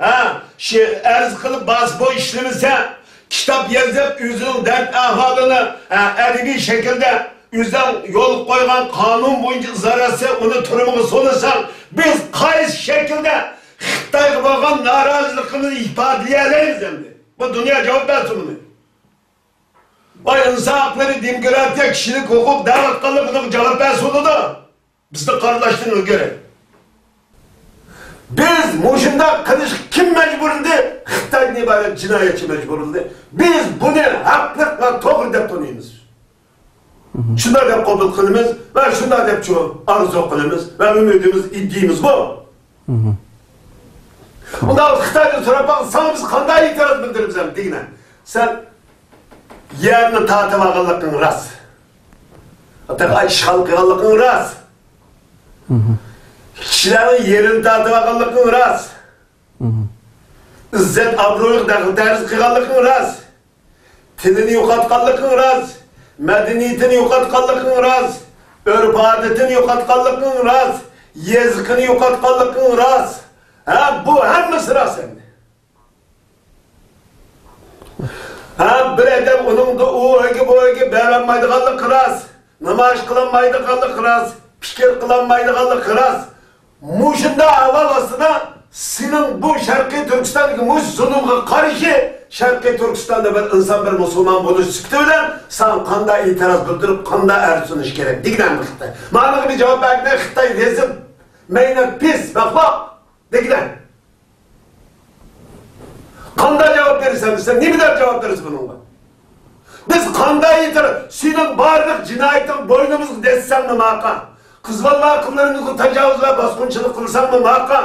ھە، شۇ ئەرز قىلىپ باسپورت ئىشلىمىسە، كىتاب يېزىپ ئۆزىنىڭ دەرد ئەھۋالىنى، ھە، ئەدەبىي شەكىلدە ئۆزىنىڭ يولغا قويغان قانۇن بويىچە ئىزھار ئەتسە، ئۇنى تۈرمىگە سولىساڭ، بىز قايسى شەكىلدە خىتايغا بولغان نارازىلىقىمىزنى ئىپادىلىيەلەيمىز ئەمدى؟ بۇ دۇنيا جاۋاب بەرسۇن بۇنى. ۋاي، ئىنسان ھەقلىرى، دېموكراتىيە، كىشىلىك ھوقۇق دەۋاتقانلار بۇنىڭغا جاۋاب بەرسە بولىدۇ. بىزنى قارىلاشتىن ئىلگىرى. بىز مۇشۇنداق قىلىشقا كىم مەجبۇرلىدى؟ خىتايدىن ئىبارەت جىنايەتچى مەجبۇرلىدى. بىز بۇنى ھەقلىق ۋە توغرا دەپ تونۇيمىز. شۇنداق دەپ قوبۇل قىلىمىز ۋە شۇنداق دەپچۇ ئارزۇ قىلىمىز ۋە ئۈمىدىمىز، ئىدىيىمىز بۇ. ئۇنداق خىتايدىن سوراپ باقسا، ساڭا بىز قانداق ئېتىراز بىلدۈرىمىز ھەم دېگىنە؟ سەن يەرنى تارتىۋالغانلىقىڭ راست. ئىشغال قىلغانلىقىڭ راست. كىشىلەرنىڭ يېرىنى تارتىۋالغانلىقىڭ راست. ئىززەت ئابرۇيىغا دەخلى تەرۇز قىلغانلىقىڭ راست. تىلىنى يوقاتقانلىقىڭ راست، مەدەنىيىتىنى يوقاتقانلىقىڭ راست، ئۆرپ-ئادىتىنى يوقاتقانلىقىڭ راست، يېزىقىنى يوقاتقانلىقىڭ راست. ھە، بۇ ھەممىسى راست ئەمدى. ھە، بىر ئادەم ئۇنىڭدا ئۇ ئۆيگە، بۇ ئۆيگە بېرەلمەيدىغانلىقى راست، نامايىش قىلالمايدىغانلىقى راست، پىكىر قىلالمايدىغانلىقى راست. مۇشۇنداق ئەھۋال ئاستىدا سېنىڭ بۇ شەرقىي تۈركىستاندىكى مۇشۇ زۇلۇمغا قارشى شەرقىي تۈركىستاندا بىر ئىنسان، بىر مۇسۇلمان بولۇش سۈپىتى بىلەن ساڭا قانداق ئېتىراز بىلدۈرۈپ، قانداق ئەرز سۇنۇش كېرەك دېگىنە خىتاي. ماڭا بىر جاۋاب بەرگىنە، خىتاي رەزىل، مەينەت، پىس، بەخباق دېگىنە. قانداق جاۋاب بېرىسەن دېسە، نېمە دەپ جاۋاب بېرىسەن بۇنىڭغا؟ بىز قانداق ئېيتار، سېنىڭ بارلىق جىنايىتىڭ بوينىمىزغا دەسسەڭمۇ ماقا. قىز بالا ئاقىللىرىمىزغا تاجاۋۇز ۋە باسقۇنچىلىق قىلساڭمۇ ماقا.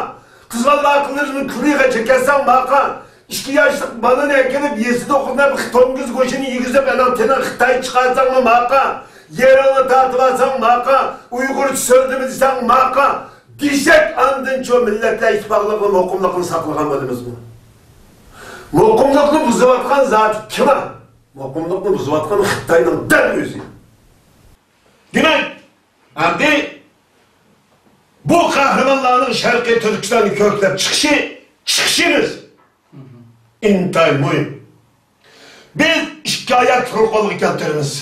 قىزغاللا قىلىرنى كۈلىگە چېكەتسەڭ ماقا. ئىككى ياشلىق بالىنى ئەكېلىپ يېسىدە ئوقۇتۇپ، توڭگۇز گۆشىنى يېگۈزۈپ، ئاناڭ تېنىڭ خىتاي چىقارساڭمۇ ماقا. يېرىڭنى تارتىۋالساڭ ماقا. ئۇيغۇرچە سۆزلىمە دېسەڭ ماقا. دېسەك، ئاندىن شۇ مىللەتلەر ئىتتىپاقلىقى، مۇقىملىقىنى ساقلىغان بولىمىزمۇ؟ مۇقىملىقنى بۇزۇۋاتقان زادى كىم؟ مۇقىملىقنى بۇزۇۋاتقان خىتاينىڭ دەل ئۆزى. دېمەك، ئەمدى بۇ قەھرىمانلارنىڭ شەرقىي تۈركىستاننى كۆكلەپ چىقىشى، چىقىشىمىز ئىنتايىن مۇھىم. بىز ئىككى ئايەتنى قولغا كەلتۈرىمىز.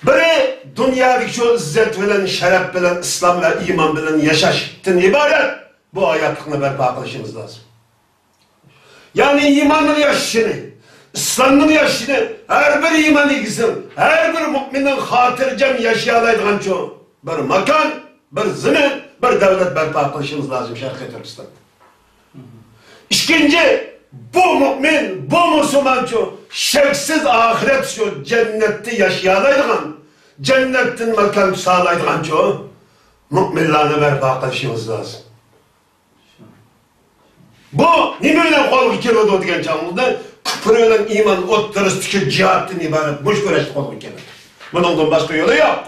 بىرى، دۇنيادىكى شۇ ئىززەت بىلەن، شەرەپ بىلەن، ئىسلام ۋە ئىمان بىلەن ياشاشتىن ئىبارەت بۇ ھاياتلىقنى بەرپا قىلىشىمىز لازىم. يەنى ئىماننىڭ ياشىشىنى، ئىسلامنىڭ ياشىشىنى، ھەر بىر ئىمان ئىگىسىنىڭ، ھەر بىر مۇئمىننىڭ خاتىرجەم ياشىيالايدىغانچۇ بىر ماكان، بىر زېمىن، بىر دۆلەت بەرپا قىلىشىمىز لازىم شەرقىي تۈركىستاندا. ئىككىنچى، بۇ مۇئمىن، بۇ مۇسۇلمانچۇ شەكسىز ئاخىرەت شۇ جەننەتتە ياشىيالايدىغان، جەننەتتىن ماكان تۇتالايدىغانچۇ مۇئمىنلارنى بەرپا قىلىشىمىز لازىم. بۇ نېمە بىلەن قولغا كېلىدۇ دېگەن چاغىمىزدا، كۇپر بىلەن ئىمان ئوتتۇرىسىدىكى جىھادتىن ئىبارەت مۇشۇ كۈرەشتە قولغا كېلىدۇ. بۇنىڭدىن باشقا يولى يوق.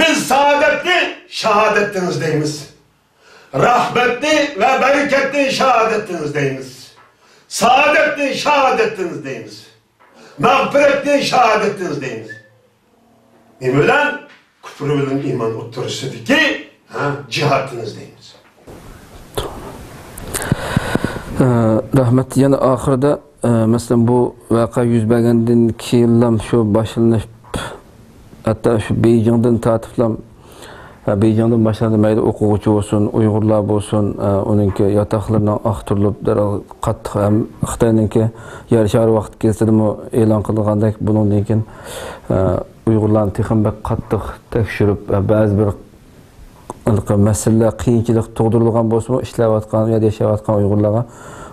بىز سائادەتنى شاھادەتتىن ئىزدەيمىز. رەھمەتنى ۋە بەرىكەتنى شاھادەتتىن ئىزدەيمىز. سائادەتنى شاھادەتتىن ئىزدەيمىز. مەغپىرەتنى شاھادەتتىن ئىزدەيمىز. نېمە بىلەن؟ كۇپر بىلەن ئىمان ئوتتۇرىسىدىكى، ھە، جىھادتىن ئىزدەيمىز. ئە، رەھمەت. يەنە ئاخىرىدا، ئە، مەسىلەن، بۇ ۋەقە يۈز بەرگەندىن كېيىنلا شۇ باشلىنىپ، ھەتتا شۇ بېيجىڭدىن تارتىپلا، ئە، بېيجىڭدىن باشلاندى، مەيلى ئوقۇغۇچى بولسۇن، ئۇيغۇرلار بولسۇن، ئە، ئۇنىڭكى ياتاقلىرىنىڭ ئاختۇرۇلۇپ، دەرھال قاتتىق ھەم خىتاينىڭكى يەر شارى ۋاقىت گېزىتىدىمۇ ئېلان قىلغاندەك، بۇنىڭدىن كېيىن، ئە، ئۇيغۇرلارنى تېخىمۇ بەك قاتتىق تەكشۈرۈپ، ئە، بەزى بىر ھېلىقى مەسىلىلەر، قىيىنچىلىق تۇغدۇرۇلغان بولسىمۇ، ئىشلەۋاتقان يا ياشاۋاتقان ئۇيغۇرلارغا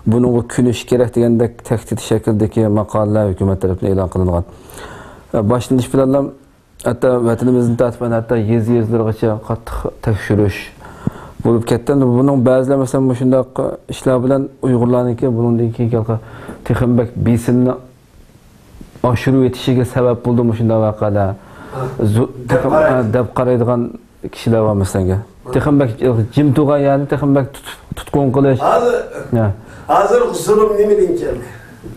بۇنىڭغا كۆنۈشۈش كېرەك دېگەندەك تەھدىت شەكلىدىكى ماقالىلەر ھۆكۈمەت تەرىپىدىن ئېلان قىلىنغان. باشلىنىش بىلەنلا ھەتتا ۋەتىنىمىزدىن تارتىپ، ھەتتا يېزا-يېزىلىرىغىچە قاتتىق تەكشۈرۈش بولۇپ كەتكەن. بۇنىڭ بەزىلەر، مەسىلەن، مۇشۇنداق ئىشلار بىلەن ئۇيغۇرلارنىڭكى بۇنىڭدىن كېيىنكى ھېلىقى تېخىمۇ بەك بېسىمنى ئاشۇرۇۋېتىشىگە سەۋەب بولدى مۇشۇنداق ۋەقەلەر. ھە. زۇ-، دەپ تېخىم-، قارايدۇ. ھە، دەپ قارايدىغان كىشىلەر بار مەسىلەنگە. ھە. تېخىمۇ بەك جىم تۇرغان يەرنى تېخىمۇ بەك تۇت-، تۇتقۇن قىلىش. ھازىر، ھە. ھازىرقى زۇلۇم نېمىدىن كەلدى؟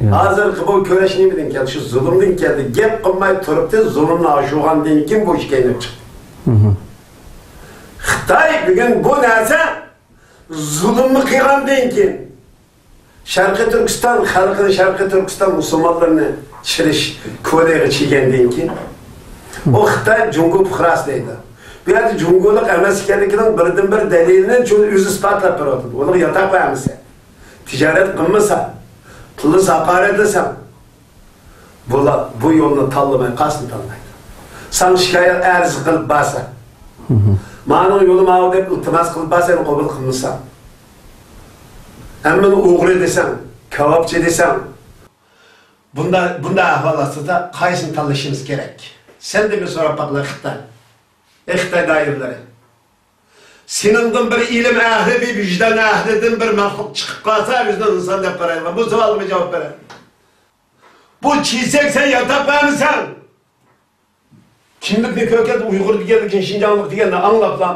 يا. ھازىرقى بۇ كۈرەش نېمىدىن كەلدى؟ شۇ زۇلۇمدىن كەلدى. گەپ قىلماي تۇرۇپتۇ، زۇلۇمنى ئاشۇرغاندىن كېيىن بۇ ئىش كەينىپ چىقتى. مھم. خىتاي بۈگۈن بۇ نەرسە زۇلۇمنى قىلغاندىن كېيىن، شەرقىي تۈركىستان خەلقىنى، شەرقىي تۈركىستان مۇسۇلمانلىرىنى چىرىش كولىغا چىگەندىن كېيىن، ئۇ خىتاي جۇڭگو پۇقراسى دەيدۇ. بۇ يەردە جۇڭگولۇق ئەمەس ئىكەنلىكىنىڭ بىردىنبىر دەلىلىنى شۇ ئۆزى ئىسپاتلاپ بېرىۋاتىدۇ. ئۇنىڭغا ياتاق بەرمىسە، تىجارەت قىلمىسا، پۇلنى ساپارەتلىسەڭ، بۇلار بۇ يولنى تاللىماي قالسىمۇ تاللايدۇ. ساڭا شىكايەت ئەرز قىلىپ بارسا، مانا يولۇم ئاۋۇ دەپ ئىلتىماس قىلىپ بارسا، يەنە قوبۇل قىلمىسا، ھەممىنى ئوغرى دېسەڭ، كاۋاپچى دېسەڭ، بۇنداق، بۇنداق ئەھۋال ئاستىدا قايسىنى تاللىشىمىز كېرەك؟ سەندىن بىر سوراپ باقىلى خىتاي. ئەي خىتاي دائىرىلىرى. سېنىڭدىن بىر ئىلىم ئەھلى، بىر ۋىجدان ئەھلىدىن بىر مەخلۇق چىقىپ قالسا، ئۆزىنى ئىنسان دەپ قارايدىغان، بۇ سوئالغا بىر جاۋاب بېرە. بۇ چىسەك سەن ياتاق بەرمىسەڭ، كىملىكنى كۆركەزدى، ئۇيغۇر دېگەنلىكىنى، شىنجاڭلىق دېگەننى ئاڭلاپلا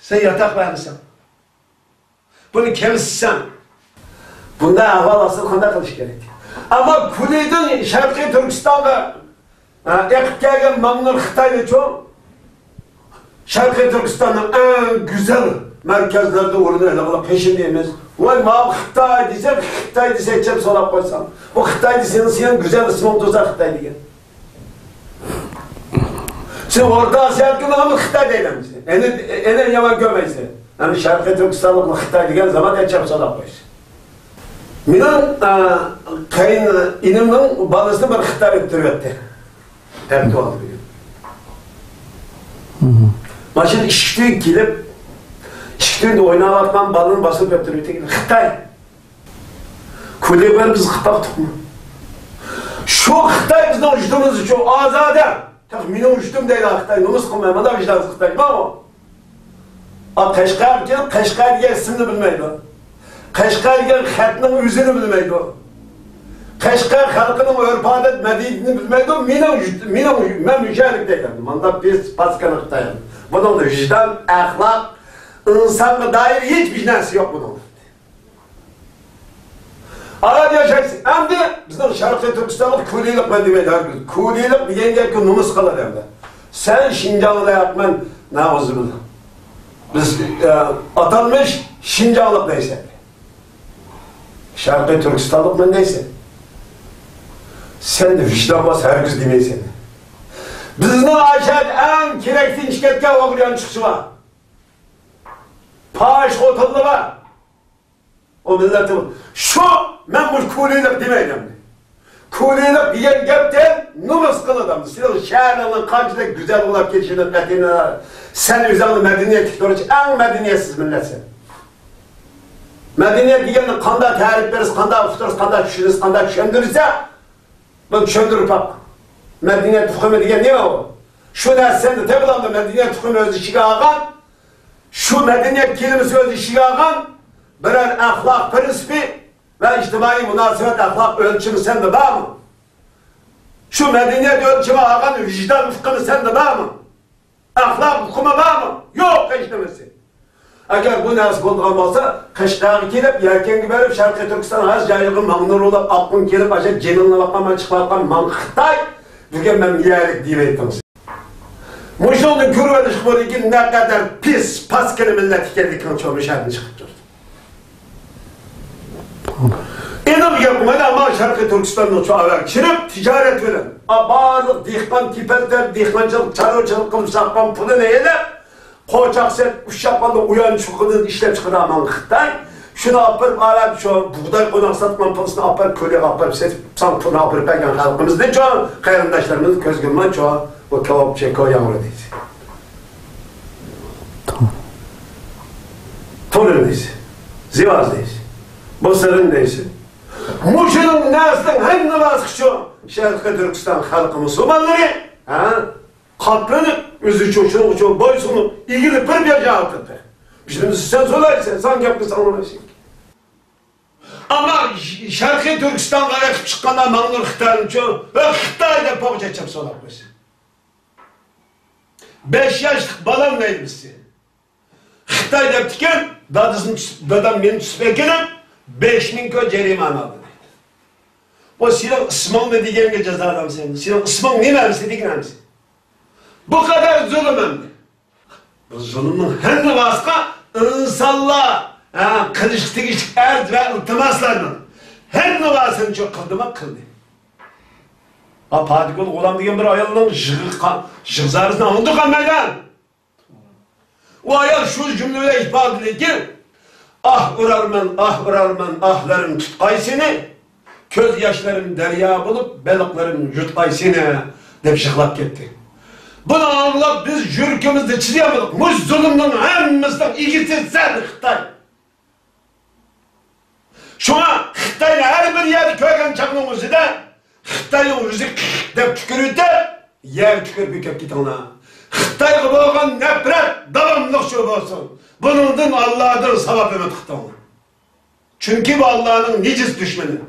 سەن ياتاق بەرمىسەڭ، بۇنى كەمسىتسەڭ، بۇنداق ئەھۋال ئاستىدا قانداق قىلىش كېرەك؟ ئەمما كۇلىدىن شەرقىي تۈركىستانغا، ھە، ئېقىپ كەلگەن ماڭنۇر خىتاينىچۇ؟ شەرقىي تۈركىستاننىڭ ئەڭ گۈزەل مەركەزلىرىدە ئورنى ئېلىغىلى قېشىم دەيمىز. ۋاي، ماۋۇ خىتاي دېسەك، خىتاي دېسەك، چەپ سوراپ قويسام، ئۇ خىتاي دېسەڭ، سېنىڭ گۈزەل ئىسمىڭ تۇرسا خىتاي دېگەن. سەن ئورتا ئاسىيادىكى نامى خىتاي دەيدىمىز. ئەنە، ئەنە يامان كۆرمەيسەن. ئەنە شەرقىي تۈركىستانلىقنى خىتاي دېگەن زامان چەپ سوراپ قويسا. مېنىڭ، ئە، قېيىن ئىنىمنىڭ بالىسىنى بىر خىتاي ئۆلتۈرۈۋەتتى. ئەپتۇ ئالدى بۈگۈن. ماشىنا ئىشىكتىن كېلىپ، ئىشىكتىن ئويناۋاتقان بالىنى باسىپ ئۆلتۈرۈۋەتتى. خىتاي. كۇلىبىنى بىز قىلىپ باقتۇقمۇ؟ شۇ خىتاي بىزنىڭ ۋۇجۇدىمىزدا شۇ ئازادە. تېخى مېنىڭ ۋۇجۇدۇم دەيدۇ خىتاي. نومۇس قىلماي، مانا ۋىجدانسىز خىتاي. ماۋۇ. ئا، قەشقەرگە كېلىپ، قەشقەر دېگەن ئىسىمنى بىلمەيدۇ. قەشقەر دېگەن خەتنىڭ ئۆزىنى بىلمەيدۇ. قەشقەر خەلقىنىڭ ئۆرپ-ئادەت، مەدەنىيىتىنى بىلمەيدۇ. مېنىڭ، مېنىڭ، مەن مۇشۇ يەرلىك دەيمەن. مانداق پىس، پاسكىنا خىتاي. بۇنىڭدا ۋىجدان، ئەخلاق، ئىنسانغا دائىر ھېچبىر نەرسە يوق بۇنىڭدا. ئايال ياشايسىز. ئەمدى بىزنىڭ شەرقىي تۈركىستانلىق كۇلىلىق مەن دېمەيدۇ ھەرگىز. كۇلىلىق دېگەن گەپكە نومۇس قىلىدۇ ئەمدى. سەن شىنجاڭلىق، مەن نەئۇزۇبىللا. بىز، ئە، ئاتالمىش شىنجاڭلىق دەيسەن. شەرقىي تۈركىستانلىق مەن دەيسەن. سەندە ۋىجدان بولسا ھەرگىز دېمەيسەن. بىزنىڭ ئاشەدە ئەڭ كېرەكسىز كەتكەن ئوغرى يانچۇقچى بار. پاھىش خوتۇنلىرى بار. ئۇ مىللەتنىڭ، شۇ، مەن بۇ كۇلىلىق دېمەيمەن. كۇلىلىق دېگەن گەپتىن نومۇس قىلىدۇ. سېنىڭ شەھىرىڭنىڭ قانچىلىك گۈزەل بولاپ كېتىشىدىن قەتئىينەزەر، سەن ئۆزۈڭنى مەدەنىيەتلىك تۇرۇش، ئەڭ مەدەنىيەتسىز مىللەتسەن. مەدەنىيەت دېگەننى قانداق تەرىپ بېرىسىز، قانداق ئۇقتۇرىسىز، قانداق چۈشىنىسىز، قانداق چۈشەندۈرسە، بۇنى چۈشەندۈرۈپ باق. مەدەنىيەت ئۇقۇمى دېگەن نېمە ئۇ؟ شۇ نەرسىنى تېپىۋالدى، مەدەنىيەت ئۇقۇمى ئۆز ئىچىگە ئالغان، شۇ مەدەنىيەت كېلىمىسى ئۆز ئىچىگە ئالغان بىرەر ئەخلاق پىرىنسىپى ۋە ئىجتىمائىي مۇناسىۋەت ئەخلاق ئۆلچىمى سەندە بارمۇ؟ شۇ مەدەنىيەت ئۆلچىمى ئالغان ۋىجدان ئۇقۇمى سەندە بارمۇ؟ ئەخلاق ئۇقۇمى بارمۇ؟ يوق، ھېچ نېمىسى. ئەگەر بۇ نەرسە بولىدىغان بولسا، قەشقەرگە كېلىپ، يەكەنگە بېرىپ، شەرقىي تۈركىستان ھەر جايلىرىغا ماڭنى ئۇرۇپ، ئاققۇن كېلىپ، ئاشۇ جېنىڭنى ئالاققان، مانا چىقىۋاتقان ماڭ خىتاي، بۈگۈن مەن يەرلىك دېيىۋەتتىڭ. مۇشۇنىڭدىن كۆرۈۋېلىشقا بولىدۇكى، نەقەدەر پىس، پاسكىنا مىللەت ئىكەنلىكىڭ شۇ مۇشۇ يەردىن چىقىپ تۇرىدۇ. ئېنىق گەپ، مانا، ئەمما شەرقىي تۈركىستاننىڭ شۇ ئاۋۋال كىرىپ، تىجارەت بىلەن، ئا، بارلىق دېھقان، كېپىلتەر، دېھقانچىلىق، چارۋىچىلىق قىلىپ ساققان پۇلىنى ئېلىپ، قوچاق سېلىپ، ئۇششاق بالىنى ئۇيان چۇقىدىن ئىشلەپ چىقىرىدىغان خىتاي، شۇنى ئاپىرىپ، ئا، شۇ بۇغداي قوناق ساتقان پۇلىسىنى ئاپىرىپ، كۆلگە ئاپىرىپ سېتىپ، ساڭا پۇلنى ئاپىرىپ بەرگەن خەلقىمىزنى، شۇ قېرىنداشلىرىمىزنى كۆزگە ئىلماي، شۇ بۇ كاۋاپچى، كوياڭرى دەيسىز. تونۇر دەيسىز. زىۋاز دەيسىز. بۇ سىرىن دەيسىز. مۇشۇنىڭ نەرسىنىڭ ھەممىسى شۇ شەرقىي تۈركىستان خەلقى مۇسۇلمانلىرى، ھە؟ قاتلىنىپ، ئۆزى ئۈچۈن، شۇنىڭ ئۈچۈن بويسۇنۇپ، ئېگىلىپ بىر يەرگە ئولتۇردى. بىزنى سەن سورايسەن، سەن گەپ قىلساڭ ئاڭلىمايسەن. ئەمما ش-، شەرقىي تۈركىستانغا ئېقىپ چىققاندا ماڭدۇر خىتاينىچۇ، ۋە خىتاي دەپ پوق چەچەپ سوراپ قويسا. بەش ياشلىق بالام دەيدۇ بىزسى. خىتاي دەپتىكەن، دادىسىنى تۇتۇپ، دادام مېنى تۇتۇپ ئەكېلىپ، بەش مىڭ كوي جەرىمانە ئالدى دەيدۇ. بۇ سېنىڭ ئىسمىڭنى دېگەنگە جازالامسەن؟ سېنىڭ ئىسمىڭ نېمە ئەمسە دېگىن ئەمسە؟ بۇ قەدەر زۇلۇم ئەمدى. بۇ زۇلۇمنىڭ ھەممىۋاسىقا ئىنسانلار، ھە، قىلىشقا تېگىشلىك ئەرز ۋە ئىلتىماسلارنىڭ ھەممىۋاسىنى شۇ قىلدىمۇ قىلدى. ھا، پادىگۈل غۇلام دېگەن بىر ئايالنىڭ يىغا-، يىغا-زارىسىنى ئاڭلىدۇق ھەممەيلەن. ئۇ ئايال شۇ جۈملە بىلەن ئىپادىلىدىكى، ئاھ ئۇرارمەن، ئاھ ئۇرارمەن، ئاھلىرىم تۇتقاي سېنى، كۆز ياشلىرىم دەريا بولۇپ، بېلىقلىرىم يۇتقاي سېنى، دەپ يىغلاپ كەتتى. بۇنى ئاڭلاپ بىز يۈرىكىمىزنى چىدىيالمىدۇق. مۇشۇ زۇلۇمنىڭ ھەممىسىنىڭ ئىگىسى سەن خىتاي. شۇڭا خىتاينى ھەر بىر يەردە كۆرگەن چاغنىڭ ئۆزىدە خىتاينىڭ يۈزى دەپ تۈكۈرۈۋېتىپ، يەرگە تۈكۈرۈپ يۆتەپ كېتىڭلار. خىتايغا بولغان نەپرەت داۋاملىق شۇ بولسۇن. بۇنىڭدىن ئاللادىن ساۋاب ئۈمىد قىلىڭلار. چۈنكى بۇ ئاللانىڭ نىجىس دۈشمىنى.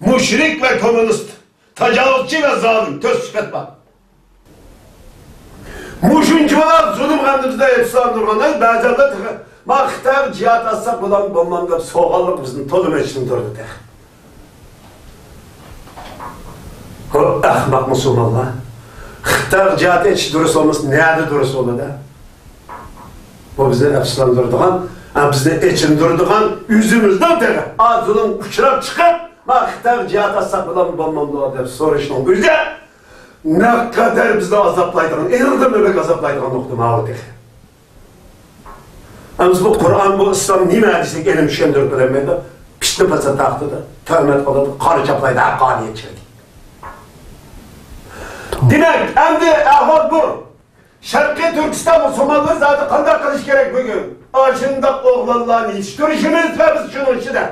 مۇشرىك ۋە كوممۇنىست. تاجاۋۇزچى ۋە زالىم، تۆت سۈپەت بار. مۇشۇنچىۋالا زۇلۇم غەمدىمىزدە ئېتىسلاندۇرغاندا بەزىلەر تېخى، ما خىتايغا جىھاد ئاتساق بولامدۇ، بولمامدۇ دەپ سوئاللىق بىزنى تولىمۇ ئېچىندۇردى تېخى. ھو، ئەخمەق مۇسۇلمانلار. خىتايغا جىھاد ئېتىش دۇرۇس بولمىسا، نەدە دۇرۇس بولىدۇ؟ بۇ بىزنى ئەپسۇسلاندۇرىدىغان، ھە، بىزنى ئېچىندۇرىدىغان، ئۆزىمىزنىڭ تېخى ئا زۇلۇم ئۇچراپ چىقىپ، ما خىتايغا جىھاد ئاتساق بولامدۇ، بولمامدۇ دەپ سورىشىنىڭ ئۆزى نەقەدەر بىزنى ئازابلايدىغان، ئېنىڭدىنمۇ بەك ئازابلايدىغان نۇقتا ماۋۇ تېخى. ئەمىسە بۇ قۇرئان، بۇ ئىسلام نېمە دېسەك، ئېنىم چۈشەندۈرۈپ بېرەلمەيدۇ. پىتنە پاسات تارقىتىدۇ، تۆھمەت قىلىدۇ، قارا چاپلايدۇ، ھەققانىيەتچىلىك. دېمەك، ئەمدى ئەھۋال بۇ. شەرقىي تۈركىستان مۇسۇلمانلىرى زادى قانداق قىلىش كېرەك بۈگۈن؟ ئاشۇنداق ئوغلانلارنى يېتىشتۈرۈشىمىز ۋە بىز شۇنىڭ ئىچىدە.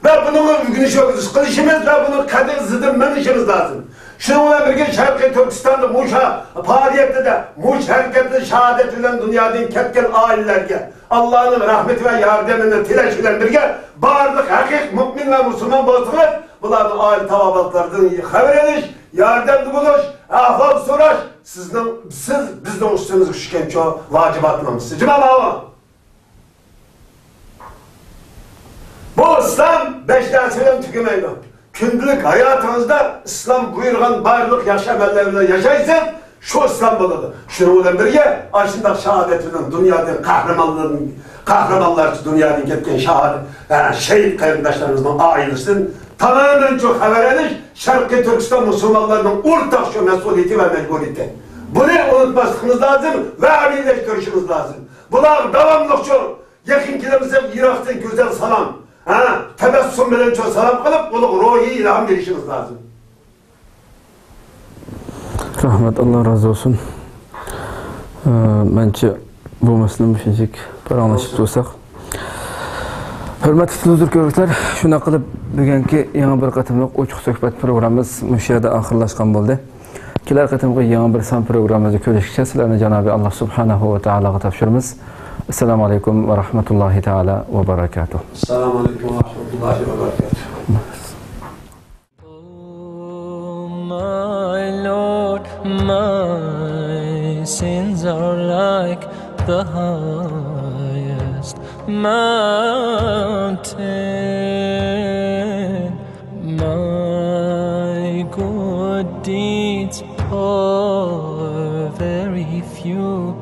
ۋە بۇنىڭغا ئۆگىنىش ئۆگىتىش قىلىشىمىز ۋە بۇنىڭ قەدىر ئىزىدىن مېڭىشىمىز لازىم. شۇنىڭ بىلەن بىرگە، شەرقىي تۈركىستاندا مۇشۇ پائالىيەتتە، مۇشۇ ھەرىكەتتە شاھادەت بىلەن دۇنيادىن كەتكەن ئائىلىلەرگە ئاللانىڭ رەھمىتى ۋە ياردىمىنى تىلەش بىلەن بىرگە، بارلىق ھەقىقىي مۇئمىن ۋە مۇسۇلمان بولسىڭىز، بۇلارنىڭ ئائىلە تاۋابىئاتلىرىدىن خەۋەر ئېلىش، ياردەمدە بولۇش، ئەھۋال سوراش سىزنىڭ، سىز بىزنىڭ ئۈستىمىزگە چۈشكەنچۇ ۋاجىباتلىرىمىز. جۇما ماۋۇ. بۇ ئىسلام بەش نەرسە بىلەن تۈگىمەيدۇ. كۈندىلىك ھاياتىڭىزدا ئىسلام بۇيرۇغان بارلىق ياخشى ئەمەللەر بىلەن ياشايسىز، شۇ ئىسلام بولىدۇ. شۇنىڭ بىلەن بىرگە، ئاشۇنداق شاھادەت بىلەن دۇنيادىن قەھرىمانلار، قەھرىمانلارچە دۇنيادىن كەتكەن شاھادەت، ھە، شېھىت قېرىنداشلىرىمىزنىڭ ئائىلىسىدىن تامامەن شۇ خەۋەر ئېلىش شەرقىي تۈركىستان مۇسۇلمانلىرىنىڭ ئورتاق شۇ مەسئۇلىيىتى ۋە مەجبۇرىيىتى. بۇنى ئۇنتۇماسلىقىمىز لازىم ۋە ئەمەلىيلەشتۈرۈشىمىز لازىم. بۇلارغا داۋاملىق شۇ يېقىن كېلىمىز دەپ يىراقتىن گۈزەل سالام، ھە، تەبەسسۇم بىلەن شۇ سالام قىلىپ، ئۇلۇغ روھىي ئىلھام بېرىشىمىز لازىم. رەھمەت، ئاللا رازى بولسۇن. ئە، مەنچە بۇ مەسىلىنى مۇشۇنچىلىك پاراڭلىشىپ تۇرساق. ھۆرمەتلىك تېلېۋىزور كۆرگۈچىلەر، شۇنداق قىلىپ بۈگۈنكى يېڭى بىر قېتىملىق ئوچۇق سۆھبەت پروگراممىمىز مۇشۇ يەردە ئاخىرلاشقان بولدى. كېلەر قېتىمقى يېڭى بىر سان پروگراممىمىزدا كۆرۈشكىچە سىلەرنى جانابى ئاللا سۇبھانەھۇ ۋە تائالاغا تاپشۇرىمىز. ئەسسالامۇ ئەلەيكۇم ۋە رەھمەتۇللاھى تائالا ۋە بەرەكاتۇھ. السلام عليكم ورحمة الله وبركاته. Oh, my Lord, my sins are like the highest mountain. My good deeds are very few.